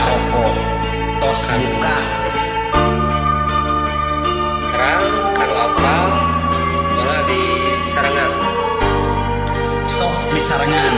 Oko tos buka terang kalau apal malah di sarangan sok di sarangan.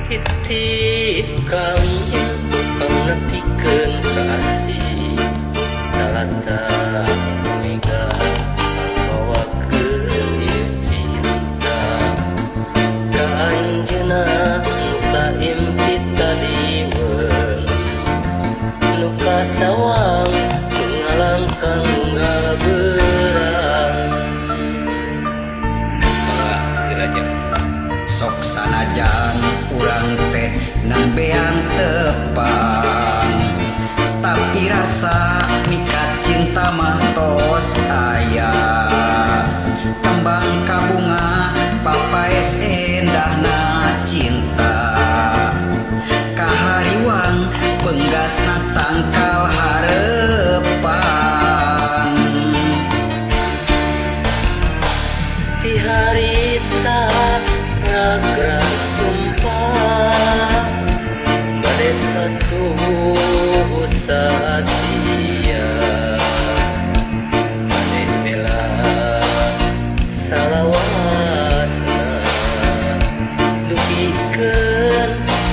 Titip kami pangnepikeun ka asih talata mega pangbawakeun ieu cinta ka anjeunna nu kaimpi tadi weung nu kasawang nu ngalangkang unggal beurang. Mangga dilajeng. Sok sanajan urang teh nembean tepang tapi rasa mika cinta mah tos aya kembang kabunga papaes endahna cinta kahariwang penggasna tangkal harepan. Ti harita ragrag sumpah bade satu satia bade bela salawasna dugikeun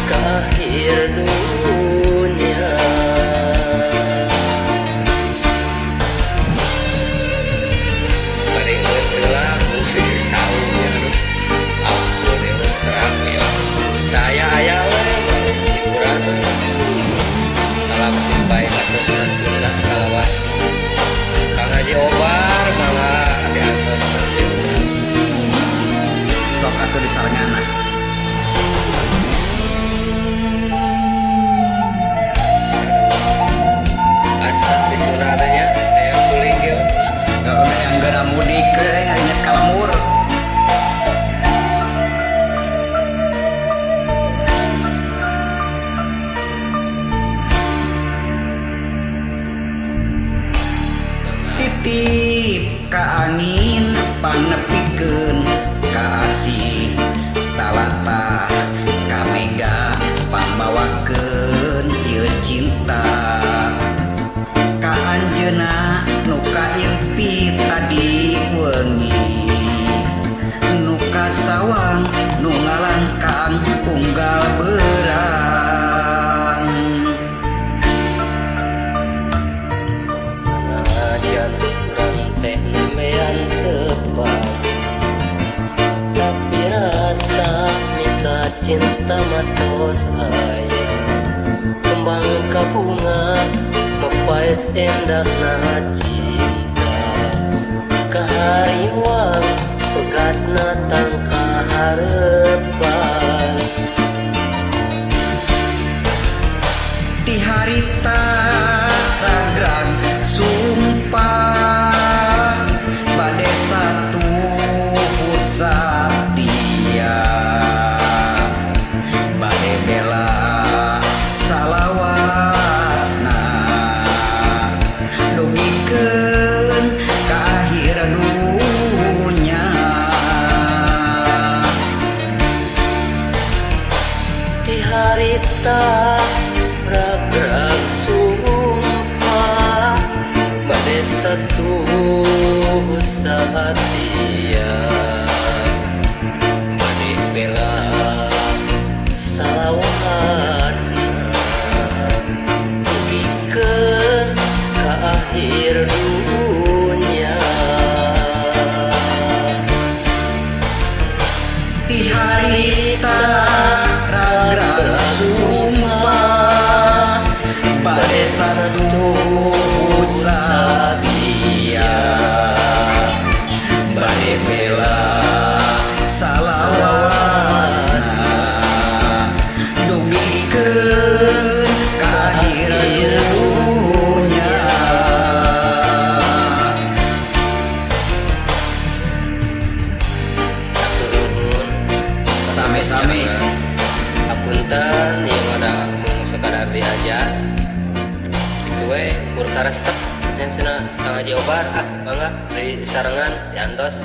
ka akhir dunya. Bade heula saung ya ampun ya serang ya saya ayah we hiburan. Salam simpai atas Sunda salawas Kang Haji Obar malah di atas hiburan. Sok atuh di sarengana. Asa di Sunda adanya aya suling ge. Heeh, yang geura mudik we inget ka lembur. Titip ka angin pangnepikeun ka asih talata ka mega pangbawakeun ieu cinta ka anjeunna nu kaimpi tadi weungi nu kasawang nu ngalangkang unggal beurang. Sok sanajan urang teh nembean tepang tapi rasa mika cinta mah tos aya kembang kabunga mapaes endahna cinta kahariwang pegatna tangka harepan. Ti harita ragrag sumpah bade satu satia bade bela salawasna dugikeun ka akhir dunya. Ti harita ragrag sumpah bade satu satia bade bela salawasna dugikeun ka akhir dunya. Ti harita ragrag sumpah bade satu satia bade bela salawasna dugikeun ka akhir dunya. Sami-sami. Hapunten ieu mah da mung sekadar diajar. Kitu we ukur karesep cenah Kang Haji Obar, ah mangga di sarengan diantos.